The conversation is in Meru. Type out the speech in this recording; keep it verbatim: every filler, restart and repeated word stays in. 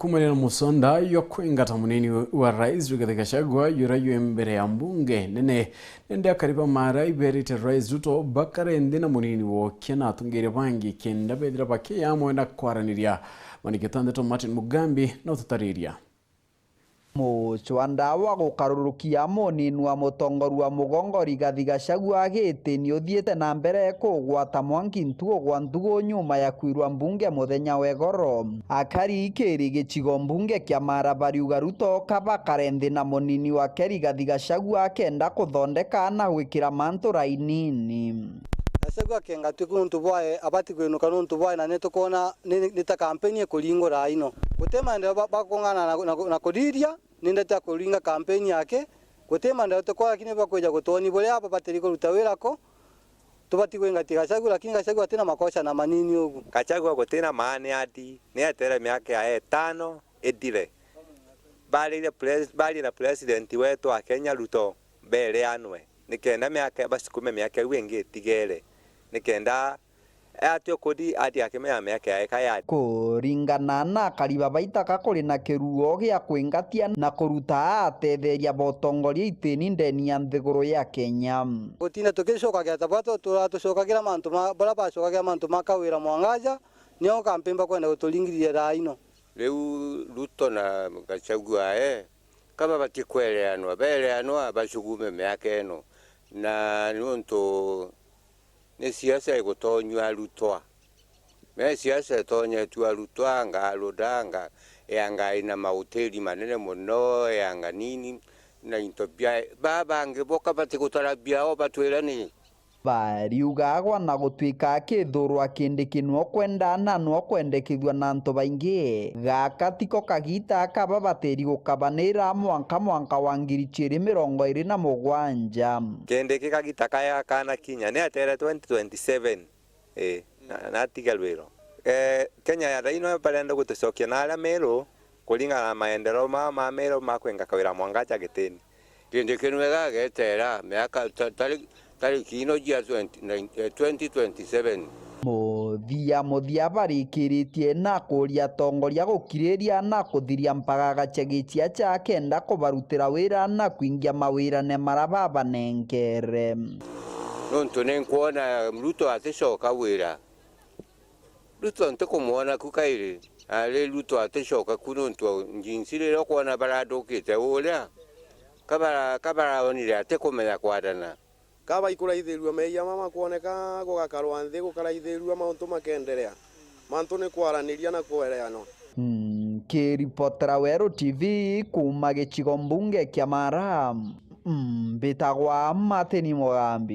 Kumanira na musonda jwa kwingata munini wa rais Rigathi Gachagua, jura jwi mbere ya mbunge nene, nende akari ba Mara iberite Rais Ruto bakare nthi na munini wokia na atongeria bangi kenda bethira bakiya amwe na kwaraniria. Mwandiki wetu ndeto Martin Mugambi na ututariria. Mucwanda wa gukarurukia munini wa mutongoria wa mugongo Rigathi Gachagua agiti ni uthiite na mbere kugwata mwanki ntugo gwa ntugo nyuma ya kwirwa mbunge muthenya wa igoro. Akari kiri gicigo mbunge kia Mara bariuga Ruto kabakare nthi na munini wake Rigathi Gachagua akenda kuthondeka na gwikira mantu rainini. Gachagua akenga tu nuntu bwae, abati kwinuka nuntu bwae, na ni tukwona ni, ni ta kampeni ikuringura ino. Guti maendeleo ba, bakung'ana na, na, na kuriria, ni ndete ya kuringa kampeni yake. Guti maendeleo tukwona, lakini bakwija gutwoni buria babatiri kuruta wira ko. Tubati kwingatia Gachagua, lakini Gachagua atina makosa na manini ugu. Gachagua gutina maani ati, ni etere miaka ya etano ithire. Baririe pres-, barie na president wetu wa Kenya Ruto, bereanwe, nikenda miaka, basukume miaka iu ingi itigere, nikenda atwe kuthi athi akimenya miaka yae ka yari. Kuringana na akari ba Baitaka, kuri na kiruo gia kwingatia na kuruta atetheria ba utongoria itini ndeni ya nthiguru ya Kenya. Gutinda tugicokagira ta bwa tu-, turatucokagira mantu ma, baria bacokagira mantu ma Kawira Mwangaza, nio kampeni bakwenda guturingiriria thaa ino. Riu Ruto na Gachagua, ee, ka babati kwereanwa, bereanwa bacugume miaka ino, na niuntu ni siasa igutonyua Arutwa. Me siasa itonyetue Arutwa, anga Aruda, anga, eanga ina mahoteli manene mono, eanga nini, na into bia, ba bangi boka bati gutara biao batwira ni. Bariuga agwa na gutwika akithurwa kindi kinwa kwenda na nwa kwendekithua na antu baingi. Gaka tiko kagita aka babatiri gukabanira mwanka mwanka wa ngiri ciiri mirongo iri na mugwanja. Kindi ki kagita kaya kana kinya ni atere twenty twenty-seven. Ii, na, na atiga rwiro. Eh, Kenya ya thaino barenda gutucokia na aria Meru, kuringana na maendeleo ma, ma Meru ma kwinga Kawira Mwangaza gitini. Kindi kinwega agetera miaka ta-, tari-, tariki ino jia twenty, nine, eh, twenty twenty-seven. Muthia muthia barikiritie na kuria atongoria gukiriria na kuthiria mpagaga cia giciaca akenda kubarutira wira na kwingia mawirane mara babanengere. Nontu ni nkwona Ruto aticoka wira. Ruto ntikumwona ku kairi. Ari Ruto aticoka ku nontu jinsi riria ukwona baradukite uria, kabara-, kabaraonire atikumenya kwathana. Ka baikuraithirua meeyia mama kwoneka, gugakarwa nthi gukaraithirua, mauntu makeenderea. Mantu ni kwaraniria na kwereanwa. Nkiripotera Weru T V kuuma gicigo mbunge kia Mara, mbitagwa Martin Mugambi.